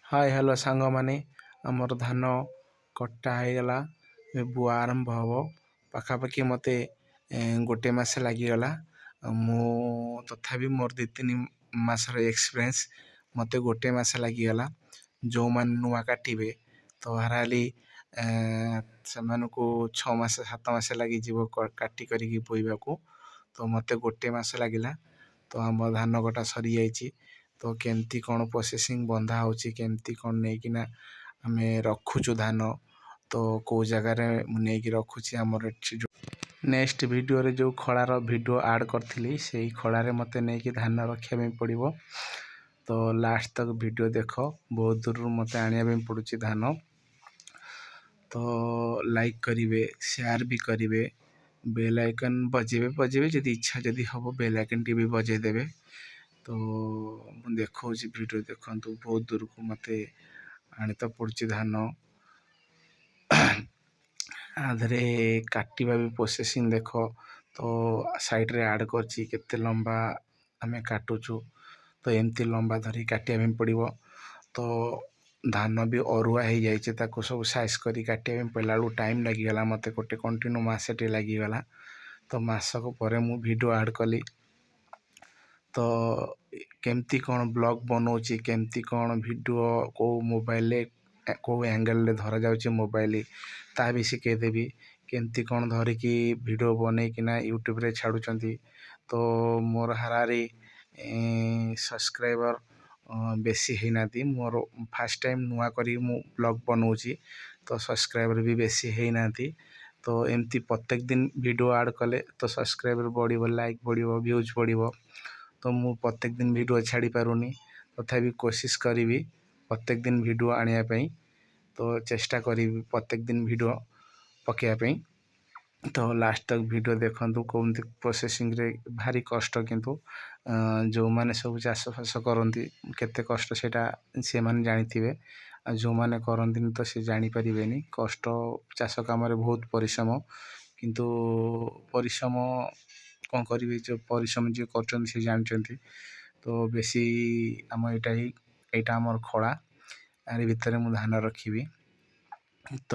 ହାଏ hello ସାଙ୍ଗମାନେ, ଆମର ଧାନ କଟା ହେଇଗଲା, ଏବେ ବୁଆ ଆରମ୍ଭ ହେବ। ପାଖାପାଖି ମୋତେ ଗୋଟେ ମାସ ଲାଗିଗଲା। ମୁଁ ତଥାପି ମୋର 2-3 ମାସର ଏକ୍ସପିରିଏନ୍ସ, ମୋତେ ଗୋଟେ ମାସ ଲାଗିଗଲା। ଯେଉଁମାନେ ନୂଆ କାଟିବେ ତ ହାରାହାରି ସେମାନଙ୍କୁ 6 ମାସ 7 ମାସ ଲାଗିଯିବ କାଟି କରିକି ବୋଇବାକୁ। ତ ମୋତେ ଗୋଟେ ମାସ ଲାଗିଲା। ତ ଆମ ଧାନ କଟା ସରିଯାଇଛି। ତ କେମିତି କ'ଣ ପ୍ରୋସେସିଂ ବନ୍ଧା ହେଉଛି, କେମିତି କ'ଣ ନେଇକିନା ଆମେ ରଖୁଛୁ ଧାନ, ତ କେଉଁ ଜାଗାରେ ମୁଁ ନେଇକି ରଖୁଛି, ଆମର ଏଠି ଯେଉଁ ନେକ୍ସଟ ଭିଡ଼ିଓରେ ଯେଉଁ ଖଳାର ଭିଡ଼ିଓ ଆଡ଼୍ କରିଥିଲି, ସେଇ ଖଳାରେ ମୋତେ ନେଇକି ଧାନ ରଖିବା ପାଇଁ ପଡ଼ିବ। ତ ଲାଷ୍ଟ ତକ ଭିଡ଼ିଓ ଦେଖ। ବହୁତ ଦୂରରୁ ମୋତେ ଆଣିବା ପାଇଁ ପଡ଼ୁଛି ଧାନ। ତ ଲାଇକ୍ କରିବେ, ସେୟାର ବି କରିବେ, ବେଲ୍ ଆଇକନ୍ ବଜେଇବେ ବଜେଇବେ, ଯଦି ଇଚ୍ଛା ଯଦି ହେବ ବେଲ୍ ଆଇକନ୍ଟି ବି ବଜେଇ ଦେବେ। ତ ମୁଁ ଦେଖାଉଛି, ଭିଡ଼ିଓ ଦେଖନ୍ତୁ। ବହୁତ ଦୂରକୁ ମୋତେ ଆଣି ତ ପଡ଼ୁଛି ଧାନ। ଆ ଦେହରେ କାଟିବା ବି ପ୍ରୋସେସିଂ ଦେଖ। ତ ସାଇଡ଼୍ରେ ଆଡ଼୍ କରିଛି କେତେ ଲମ୍ବା ଆମେ କାଟୁଛୁ। ତ ଏମିତି ଲମ୍ବା ଧରି କାଟିବା ପାଇଁ ପଡ଼ିବ। ତ ଧାନ ବି ଅରୁଆ ହେଇଯାଇଛି, ତାକୁ ସବୁ ସାଇଜ୍ କରି କାଟିବା ପାଇଁ ପଡ଼ିଲା ବେଳକୁ ଟାଇମ୍ ଲାଗିଗଲା ମୋତେ ଗୋଟେ କଣ୍ଟିନ୍ୟୁ ମାସଟେ ଲାଗିଗଲା। ତ ମାସକ ପରେ ମୁଁ ଭିଡ଼ିଓ ଆଡ଼୍ କଲି। ତ କେମିତି କ'ଣ ବ୍ଲଗ୍ ବନଉଛି, କେମିତି କ'ଣ ଭିଡ଼ିଓ, କେଉଁ ମୋବାଇଲରେ କେଉଁ ଆଙ୍ଗେଲରେ ଧରାଯାଉଛି ମୋବାଇଲ, ତା ବି ଶିଖେଇଦେବି। କେମିତି କ'ଣ ଧରିକି ଭିଡ଼ିଓ ବନେଇକିନା ୟୁଟ୍ୟୁବରେ ଛାଡ଼ୁଛନ୍ତି। ତ ମୋର ହାରାହାରି ସବସ୍କ୍ରାଇବର୍ ବେଶୀ ହେଇନାହାନ୍ତି। ମୋର ଫାଷ୍ଟ ଟାଇମ୍ ନୂଆ କରିକି ମୁଁ ବ୍ଲଗ୍ ବନଉଛି, ତ ସବସ୍କ୍ରାଇବର୍ ବି ବେଶୀ ହେଇନାହାନ୍ତି। ତ ଏମିତି ପ୍ରତ୍ୟେକ ଦିନ ଭିଡ଼ିଓ ଆଡ଼୍ କଲେ ତ ସବସ୍କ୍ରାଇବର୍ ବଢ଼ିବ, ଲାଇକ୍ ବଢ଼ିବ, ଭ୍ୟୁଜ୍ ବଢ଼ିବ। ତ ମୁଁ ପ୍ରତ୍ୟେକ ଦିନ ଭିଡ଼ିଓ ଛାଡ଼ିପାରୁନି, ତଥାପି କୋସିସ୍ କରିବି ପ୍ରତ୍ୟେକ ଦିନ ଭିଡ଼ିଓ ଆଣିବା ପାଇଁ। ତ ଚେଷ୍ଟା କରିବି ପ୍ରତ୍ୟେକ ଦିନ ଭିଡ଼ିଓ ପକାଇବା ପାଇଁ। ତ ଲାଷ୍ଟ ତକ ଭିଡ଼ିଓ ଦେଖନ୍ତୁ କେମିତି ପ୍ରୋସେସିଂରେ ଭାରି କଷ୍ଟ। କିନ୍ତୁ ଯେଉଁମାନେ ସବୁ ଚାଷ ଫାସ କରନ୍ତି, କେତେ କଷ୍ଟ ସେଇଟା ସେମାନେ ଜାଣିଥିବେ, ଆଉ ଯେଉଁମାନେ କରନ୍ତିନି ତ ସେ ଜାଣିପାରିବେନି କଷ୍ଟ। ଚାଷ କାମରେ ବହୁତ ପରିଶ୍ରମ, କିନ୍ତୁ ପରିଶ୍ରମ କ'ଣ କରିବେ, ଯେଉଁ ପରିଶ୍ରମ ଯିଏ କରୁଛନ୍ତି ସେ ଜାଣିଛନ୍ତି। ତ ବେଶୀ ଆମ ଏଇଟା ହିଁ ଏଇଟା ଆମର ଖଳା, ଆରି ଭିତରେ ମୁଁ ଧାନ ରଖିବି। ତ